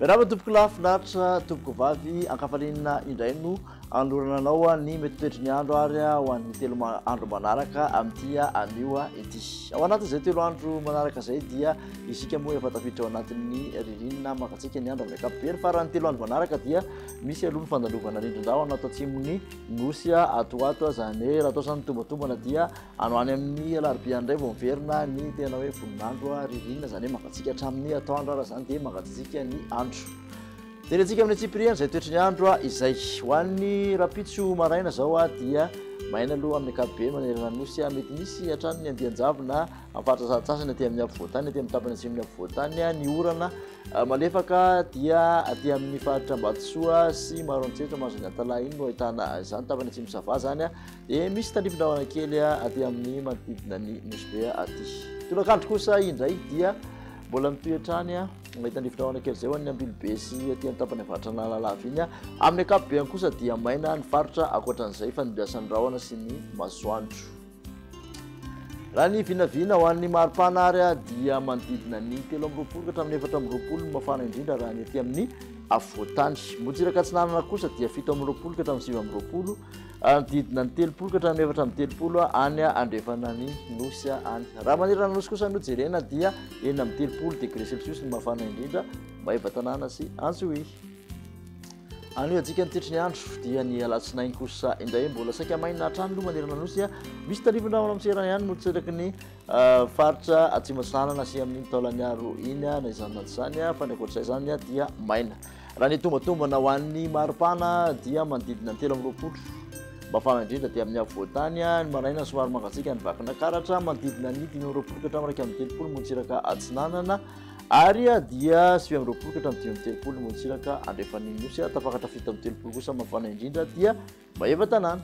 Miarahaba tompokolahy finaritra tompokovavy ankafaliana indray no anolorana anao ny mety toetry ny andro ary ho an'ny telo andro manaraka amin'ity anio ity. Ao anatin'izay telo andro manaraka izay dia isika moa efa tafiditra ao anatin'ny ririnina mangatsiaka ny andro amin'ny ankapobeny fa raha ny telo andro manaraka dia misy aloha ny fandalovana rindrin-drahona ato atsimon'ny nosy ato ho ato izany hoe raha atao izany ny tombatombana dia Any ho any amin'ny alarobia indray vao miverina ny tena hoe voninandro ririnina, izany hoe mangatsiaka hatramin'ny atoandro ara izany dia mangatsiatsiaka ny andro. Jerentsika amin'ny antsipiriany izay toetry ny andro izay. Ho an'ny rahampitso maraina izao dia maina aloha amin'ny ankapobeny manerana ny nosy. Mety misy hatrany ny andian-javona amin'ny faritra sasantsasany aty amin'ny afovoan-tany, aty amin'ny tapany atsimon'ny afovoan-tany. Ny orana malefaka dia aty amin'ny faritra Ambatosoa sy Maroantsetra, Mahajanga Antalaha iny no ahitana izany, tapany atsimo Sava izany. Dia misy tandrifin-drahona kely aty amin'ny manodidina ny Nosy Be aty. Tolakandro kosa indray dia mbola mitohy hatrany ilay tandrifin-drahona kely izay ho an'ny Ambilobe sy aty amin'ny tapany avaratra Analalava iny. Amin'ny ankapobeny kosa dia maina ny faritra ankoatran'izay fandimbiasan'ny rahona sy ny masoandro. Raha ny vinavina ho an'ny maripana ary dia manodidina ny 23 ka hatramin'ny 24 no mafana indrindra raha ny aty amin'ny afovoan-tany. Morontsiraka atsinanana kosa dia 27 ka hatramin'ny 29 Manodidina ny 30 ka hatramin'ny 34 any andrefana ny Nosy any. Raha manerana ny Nosy kosa no jerena dia 36 degré celsius no mafana indrindra Maevatanàna sy Antsohihy. Anohiantsika ny toetry ny andro dia ny alatsinainy kosa indray mbola saika maina hatrany aloha manerana ny Nosy. Misy tandrifin-drahona miserana ihany morontsiraky ny faritra atsimo atsinanana sy amin'ny Taolagnaro iny na izany na tsy izany fa ny ankoatr'izay izany dia maina. Raha ny tombatombana ho an'ny maripana dia manodidina ny 23. Mafana indrindra dia amin'ny afovoan-tany, ny maraina somary mangatsiaka ny Vakinankaratra, manodidina ny 25 ka hatramin'ny 31 morontsiraka atsinanana ary dia 29 ka hatramin'ny 35 morontsiraka andrefan'ny Nosy, tafakatra 37 kosa mafana indrindra dia Maevatanàna.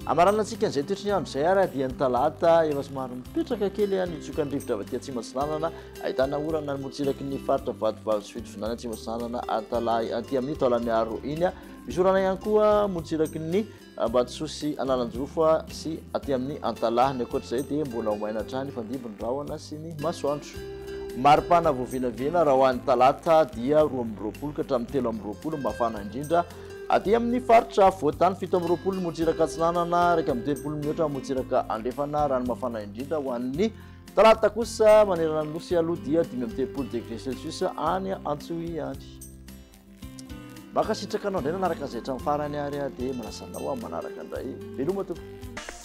Amaranantsika an'izay toetry ny andro izay ary dia ny talata efa somary mipetraka kely ny tsiokan'ny rivotra avy aty atsimo atsinanana, ahitana orana ny morontsiraky ny faritra Vatovavy sy Fitovinany atsimo atsinanana Antalaha aty amin'ny Taolamiaro iny. Misy orana ihany koa morontsiraky ny Ambatosoa sy Analanjirofo sy aty amin'ny Antalaha. Ny ankoatra izay dia mbola ho maina hatrany hifandimby ny rahona sy ny masoandro. Maripana voavinavina raha ho an'ny talata dia 22 ka hatramin'ny 23 mafana indrindra. Aty amin'ny faritra afovoan-tany, 27 ny morontsiraka atsinanana, 31 mihoatra ny morontsiraka andrefana, raha ny mafana indrindra ho an'ny talata kosa manerana ny nosy aloha dia 35 degré celsius any Antsohihy any. Mankasitraka anao indray nanaraka izay hatramin'ny farany ary dia manasa anao amin'ny manaraka indray. Veloma tompoko.